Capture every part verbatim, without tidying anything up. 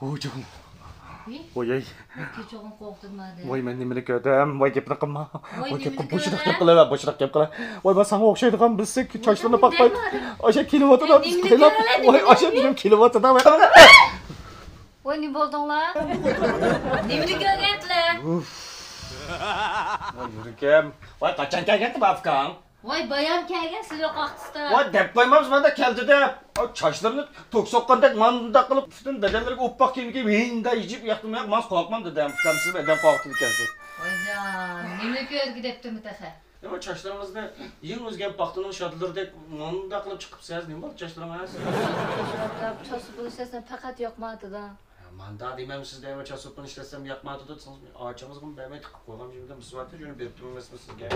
ھوجۇم. ۋاي، ۋاي. كېچىغۇم قورقتۇم ھە. ۋاي، مەن نېمىنى كۆردۈم؟ ۋاي، گېپىنى قىلما. ۋاي، ۋاي، گېپىنى قىل، بوشراق گەپ قىلە، بوشراق گەپ قىلە. ۋاي، مەن ساڭا ئوخشايدىغان بىرسى چاچلىرىنى باقماي. ئاشۇ كېلىۋاتىدۇ. ۋاي، نېمىنى كۆرۈۋالدىڭ؟ ئاشۇ بىزنىڭ كېلىۋاتىدۇ. ۋاي، نېمە بولدۇڭلار؟ نېمىنى كۆرگەنتىلەر؟ ۋاي، يۈرىكىم. ۋاي، قاچان كەلگەنتى بۇ ئاكاڭ؟ ۋاي، بايام كەلگەن، سىلى يوق ۋاقتىسىدا. ۋاي، دەپ قويمامسىز، مانا كەلدى دەپ. ئاي، چاچلىرىنى توك سوققاندەك مانداق قىلىپ، پۈتۈن بەدەنلىرىگە ئوپپاق كىيىم كىيىپ، ھىنداي يېيىپ ياقتىم ياق، ماڭا قورقمام دېدى. ئۇكام، سىز ئادەم قورقۇتىدىكەنسىز. ۋايجان، نېمىنى كۆردى دەپتىمۇ تېخى؟ نېمە، چاچلىرىڭىزنى يېڭى ئۈزگەن پاختىنىڭ شادىلىرىدەك مانداق قىلىپ چىقىپسىز، نېمە بولدى چاچلىرىڭىز؟ چاچ سوپۇن ئىشلەتسەم پەقەت ياقمايدۇ-دە. مانداق دېمەمسىز دەيمەن، چاچ سوپۇن ئىشلەتسەم ياقمايدۇ دېسىڭىز، ئاچىڭىزغىمۇ بەرمەي تىقىپ قويغان جۈملىدىن بۇزۇۋەتتى، شۇنى بېرىپ تۇرمىسىمۇ سىزگە؟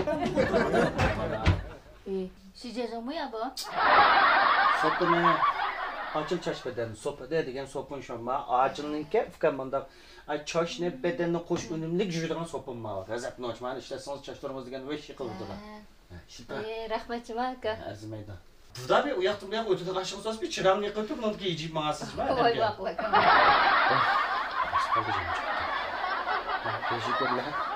ئى، شىجېجىڭمۇ يا بۇ؟ سوپۇنى. ئاچىل چاچ بەدەن سوپىدى دېگەن سوپۇن شۇ. ما ئاچىلنىڭكى ئۇكام مانداق، ئاي، چاچنى بەدەننى قوش ئۈنۈملۈك يۇيىدىغان سوپۇن ما. غەزەپ نوچ، مانا ئىشلەتسىڭىز چاچلىرىڭىز دېگەن ۋەھشىي قىلىۋاتىدۇ. ھە. ئى، رەھمەت جۇما ئاكا. ئەرزىمەيدۇ. بۇدا بىر ئۇياقتىن بۇياققا ئۆتىدىغان ئىشىڭىز بولسا، بىر چىراغنى يېقىۋېتىپ، مۇنىڭدىكى ھىجىيىپ ماڭاسىز جۇما. ۋاي، ئادەمگە. ۋاي، ۋاي. بەشى كۆرۈلە.